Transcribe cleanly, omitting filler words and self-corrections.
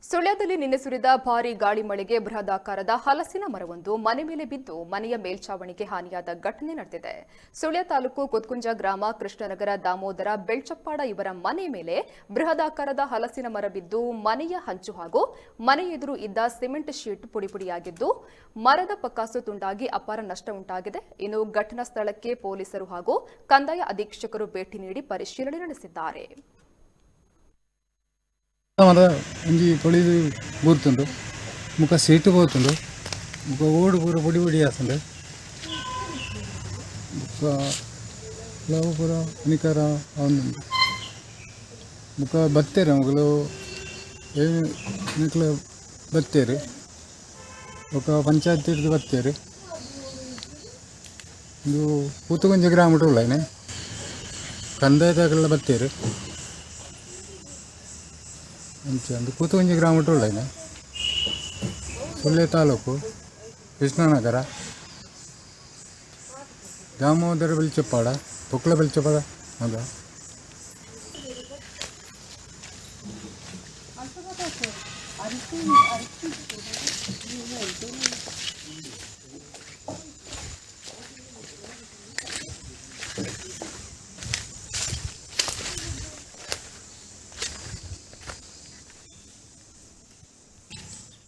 ಸುಳ್ಯದಲ್ಲಿ ನಿನ್ನೆ ಸುರಿದ ಭಾರೀ ಗಾಳಿ ಮಳೆಗೆ ಬೃಹದಾಕಾರದ ಹಲಸಿನ ಮರವೊಂದು ಮನೆ ಮೇಲೆ ಬಿದ್ದು ಮನೆಯ ಮೇಲ್ಛಾವಣಿಗೆ ಹಾನಿಯಾದ ಘಟನೆ ನಡೆದಿದೆ. ಸುಳ್ಯ ತಾಲೂಕು ಕುತ್ಕುಂಜ ಗ್ರಾಮ ಕೃಷ್ಣನಗರ ದಾಮೋದರ ಬೆಳ್ಚಪ್ಪಾಡ ಇವರ ಮನೆ ಮೇಲೆ ಬೃಹದಾಕಾರದ ಹಲಸಿನ ಮರ ಬಿದ್ದು ಮನೆಯ ಹಂಚು ಹಾಗೂ ಮನೆ ಎದುರು ಇದ್ದ ಸಿಮೆಂಟ್ ಶೀಟ್ ಪುಡಿಪುಡಿಯಾಗಿದ್ದು ಮರದ ಪಕ್ಕಾಸು ತುಂಡಾಗಿ ಅಪಾರ ನಷ್ಟ ಉಂಟಾಗಿದೆ. ಇನ್ನು ಘಟನಾ ಸ್ಥಳಕ್ಕೆ ಪೊಲೀಸರು ಹಾಗೂ ಕಂದಾಯ ಅಧೀಕ್ಷಕರು ಭೇಟಿ ನೀಡಿ ಪರಿಶೀಲನೆ ನಡೆಸಿದ್ದಾರೆ. ಮರ ಒಂಜಿ ತೊಳಿದು ಬೂರ್ತುಂಡು, ಮುಖ ಸೀಟು ಪೋತುಂಡು, ಮುಖ ಓಡು ಪೂರ ಪೊಡಿ ಪೊಡಿ ಆತುಂಡು. ಬೊಕ್ಕ ಲವ್ ಪೂರ ಅನಿಕಾರ ಆವೊಂದುಂಡು. ಬೊಕ್ಕ ಬತ್ತೆರ್ ಮೊಕುಲು, ನಿಕ್ಲು ಬತ್ತೆರ್. ಬೊಕ್ಕ ಪಂಚಾಯತಿರ್ದ್ ಬತ್ತೆರ್. ಉಂದು ಪೂತುಗುಂಜಿ ಗ್ರಾಮಡ್ ಉಲ್ಲನೆ ಕಂದಾಯದಕಲ್ಲ ಬತ್ತೆರ್. ಅಂಚ ಉಂದು ಪೂತುಗುಂಜಿ ಗ್ರಾಮಡ್ ಉಲ್ಲನೆ, ಸುಳ್ಯ ತಾಲೂಕು, ಕೃಷ್ಣನಗರ, ದಾಮೋದರ ಬೆಲ್ಚಪ್ಪಾಡ, ಬೊಕ್ಕಲ ಬೆಲ್ಚಪ್ಪಾಡ ಮಗ.